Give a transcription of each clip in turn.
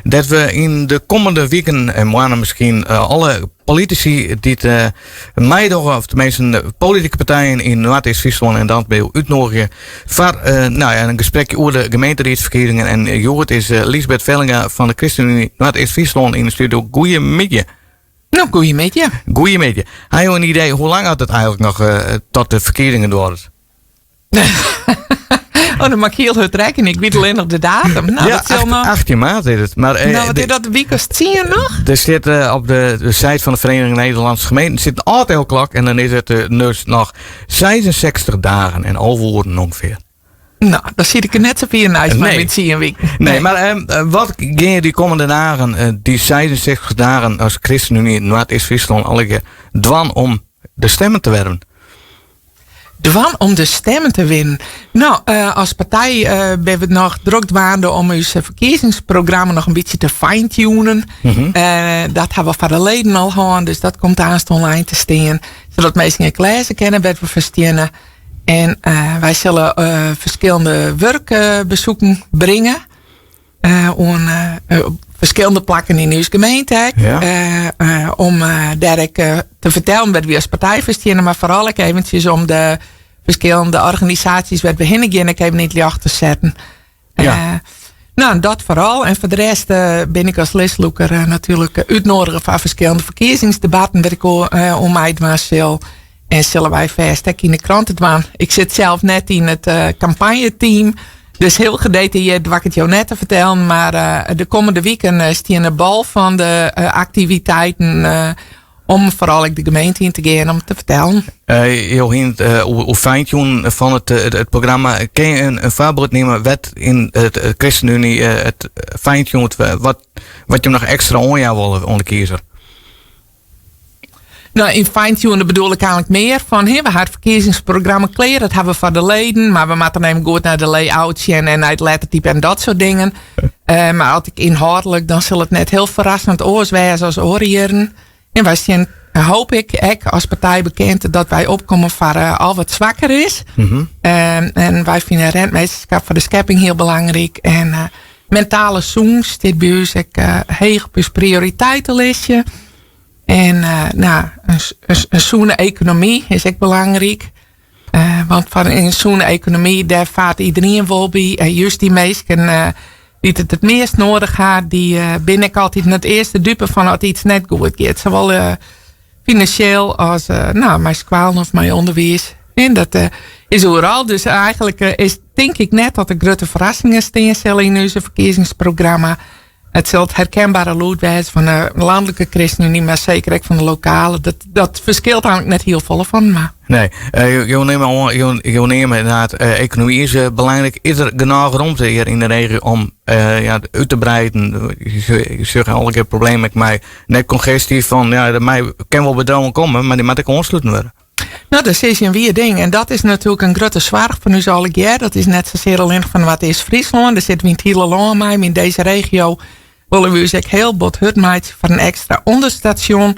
Dêr't we yn de kommende wiken en moannen miskien alle politisy dy't meidogge, of teminsten de politike partijen yn Noardeast-Fryslân en dat by útnoadigje foar nou ja, in gesprekje oer de gemeenteriedsferkiezingen. En hjoed is Liesbeth Vellinga fan de ChristenUnie Noardeast-Fryslân yn de studio. Goeiemiddei. No, goeiemiddei. Goeiemiddei. Ha jo in idee hoe lang it eigenlik noch tot de ferkiezingen duorret? Oh, dan moat ik hiel hurd rekkenje. Ik wit allinnich noch de datum. Nou, ja, dat sil noch 18 maart is it. Mar, nou, wat is dat, in wike as 10 noch? Der sit op de site fan de Vereniging Nederlandse Gemeenten sit in ôftelklok en dan is it dus noch 66 dagen en 11 oeren ûngefear. No, dan sit ik der net sa fier neist mei myn 10 wiken. Nee, mar wat gean je dy kommende dagen, dy 66 dagen as ChristenUnie Noardeast-Fryslân allegear dwaan om de stemmen te werven? Dwaan om de stemmen te winnen? No, as partij binne we noch drok dwaande om ús ferkiezingsprogramma noch in bytsje te fine-tunen. Dat ha we foar de leden al hân, dus dat komt aanst online te stean. Sadat minsken ek lêze kinne wêr't we foar steane. En wy sille ferskillende wurkbesoeken bringe oan ferskillende plakken yn ús gemeente. Om dêr ek te fertellen wêr't wy as partij foar steane, mar foaral ek eventsjes om de ferskillende organisaasjes wêr't we hinne gean ek even yn it ljocht te setten. No, dat foaral. En foar de rest bin ik as listlûker natuerlik útnoadige foar ferskillende ferkiezingsdebatten wêr't ik oan meidwaan sil. En sille wy fêst ek yn de krante dwaan. Ik sit sels net yn it kampanjeteam, dus hiel gedetailleerd doar ik it jo net te fertellen. Mar de kommende wiken steane bol fan de aktiviteiten om foaral ek de gemeente yn te gean om te fertellen. Jo hiene it oer fine-tunen fan it programma. Kinne je in foarbyld nimme wêr't yn it ChristenUnie it fine-tuned, wat jo noch ekstra oanjaan wolle oan de kiezer? No, yn fine-tunen bedoel ik eigenlik mear fan, hè, we ha it ferkiezingsprogramma klear, dat ha we foar de leden, mar we moatte dan even goed nei de lay-out sjen en nei it lettertype en dat soart dingen. Mar as ik ynhâldlik, dan sil it net hiel ferrassend oars wêze as oare jierren. En wy stean, hoop ik, ek as partij bekend dat wy opkomme foar al wat swakker is. En wy fine rentmeesterskap foar de skepping hiel belangryk. En mentale sûnens stiet by ús ek heech op ús prioriteitelistje. En nou, in sûne ekonomy is ek belangryk. Want foar in sûne ekonomy, dêr faart iderien wol by. En just dy minsken dy't it it meast noadich ha, dy binne ek altyd it earste dupe fan as iets net goed giet. Sawol finansjeel as nou, mei skoallen of mei ûnderwiis. En dat is oeral. Dus eigenlik is tink ik net dat der grutte ferrassingen stean sille yn ús ferkiezingsprogramma. It sil it herkenbare lûd wêze fan de lanlike ChristenUnie, mar seker ek fan de lokale. Dat ferskilt eigenlik net hiel folle fan inoar. Nee, jo nimme oan, jo, jo neame ynderdaad, ekonomy is belangryk. Is der genôch romte hjir yn de regio om ja, út te breiden? Je sjogge allegear problemen mei netkongestie fan, ja, der mei, kin wol bedriuwen komme, mar dy moatte ek oansluten wurde. No, dat is in wier ding. En dat is natuerlik in grutte soarch fan ús allegear. Dat is net sasear allinnich fan Noardeast-Fryslân. Dêr sitte wy yn it hiele lân mei. Yn dizze regio wolle we ús ek hiel bot hurd meitsje foar in ekstra ûnderstasjon.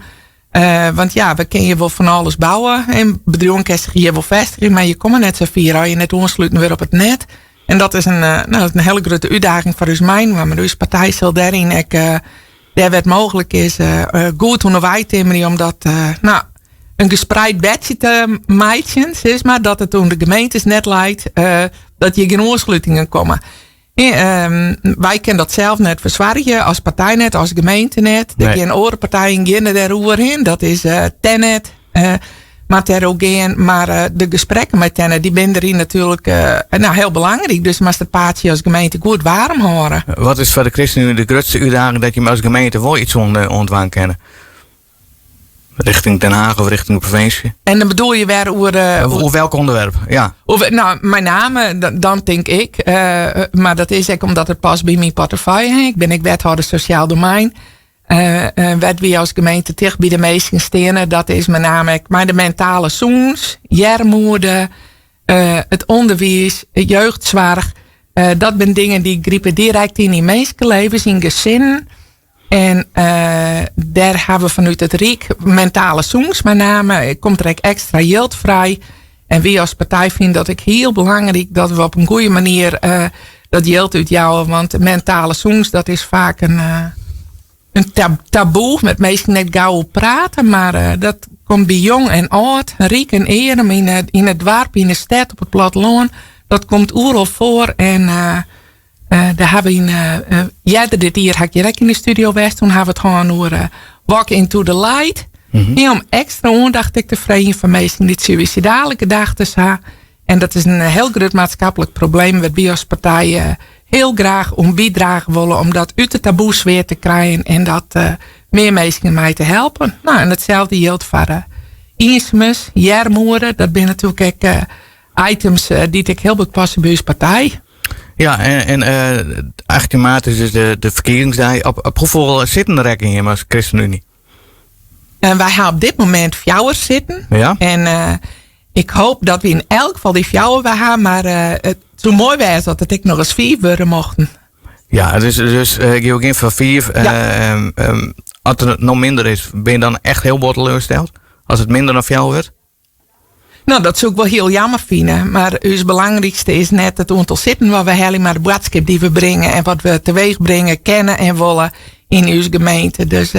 Want ja, we kinne hjir wol fan alles bouwe. En bedriuwen kinne sich hjir wol fêstigje, mar je komme net sa fier as je net oansluten wurde op it net. En dat is in, no, dat is in hiele grutte útdaging foar ús meiinoar. Mar ús partij sil dêryn ek, dêr wêr't mooglik is, goed oan de wei timmerje om dat, no, in gespreid bedsje te meitsjen, sis mar, dat it oan de gemeentes net leit, dat hjir gjin oanslutingen komme. Wy kinne dat sels net fersoargje, as partij net, as gemeente net. Der gean oare partijen geane dêr oerhin, dat is Tennet, moat dêr oer gean. Mar de gesprekken mei Tennet, dy binne deryn natuerlik no, hiel belangryk. Dus moatst it paadsje as gemeente goed waarm hâlde. Wat is foar de ChristenUnie de grutste útdaging dat jim as gemeente wol iets oan dwaan kinne? Richting Den Haag of richting de provinsje? En dan bedoel je wer oer Oer welk ûnderwerp, ja. Oer, no, mei name, dan tink ik. Mar dat is ek omdat it past by myn portefeuille. Ik bin ek wethâlder sosjaal domein. Wêr't wy as gemeente ticht by de minsken steane, dat is mei name ek mei de mentale sûnens, earmoede, it ûnderwiis, jeugdsoarch. Dat binne dingen dy gripe direkt yn yn minskelevens, yn gesinnen. En dêr hawwe we fanút it Ryk mentale sûnens mei name, komt der ek ekstra jild frij. En wy as partij fine dat ek hiel belangryk dat we op in goede manier. dat jild útjouwe. Want mentale sûnens, dat is faak in, in taboe, wêr't minsken net gau oer prate. Mar dat komt by jong en âld, ryk en earm, yn it doarp, yn de stêd, op it plattelân. Dat komt oeral foar en dêr ha we yn, earder dit jier ha ik hjir ek yn de studio west. Toen ha we it hân oer Walk into the Light. Om ekstra oandacht ek te freegjen foar minsken dy't suïsidale gedachtes ha. En dat is in hiel grut maatskiplik probleem wêr't wy as partij hiel graach oan bydrage wolle om dat út de taboesfear te krijen en dat mear minsken mei te helpen. Nou, en itselde jildt foar iensumens, earmoede. Dat binne natuerlik ek items dy't ek hiel goed passe by ús partij. Ja, en 18 maart is dus de ferkiezingsdei. Op hoefolle sitten rekkenje jim as ChristenUnie? En wy ha op dit momint fjouwer sitten. En ik hoop dat we yn elk gefal dy fjouwer wer ha, mar it soe moai wêze as it ek noch ris fiif wurde mochten. Ja, dus ik gean gjin foar fiif. As it noch minder is, binne je dan echt hiel bot teleursteld? As it minder dan fjouwer wurdt? Nou, dat soe ik wol hiel jammer fine. Mar ús belangrykste is net it oantal sitten wat we helje, mar de boadskip dy't we bringe en wat we teweech bringe kinne en wolle yn ús gemeente. Dus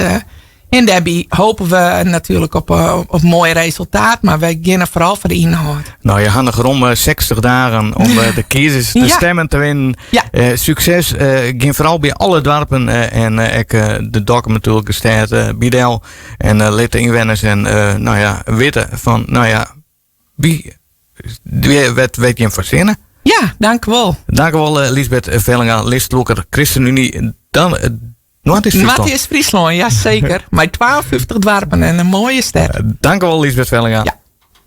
en dêrby hoopje we natuerlik op moai resultaat, mar wy geane foaral foar de ynhâld. Nou, je ha noch rom 60 dagen om de kiezers de stemmen te winnen. Sukses. Gean foaral by alle doarpen en ek de Dokkum natuerlik, de stêd by del. En lit de ynwenners en nou ja, witte fan, nou ja, wie, wêr't wêr't jim foar steane. Ja, dank wol. Dank wol, Liesbeth Vellinga, listlûker ChristenUnie. Dan Noardeast-Fryslân. Noardeast-Fryslân, ja zeker. Mei 52 doarpen en in moaie stêd. Dank wol, Liesbeth Vellinga. Ja.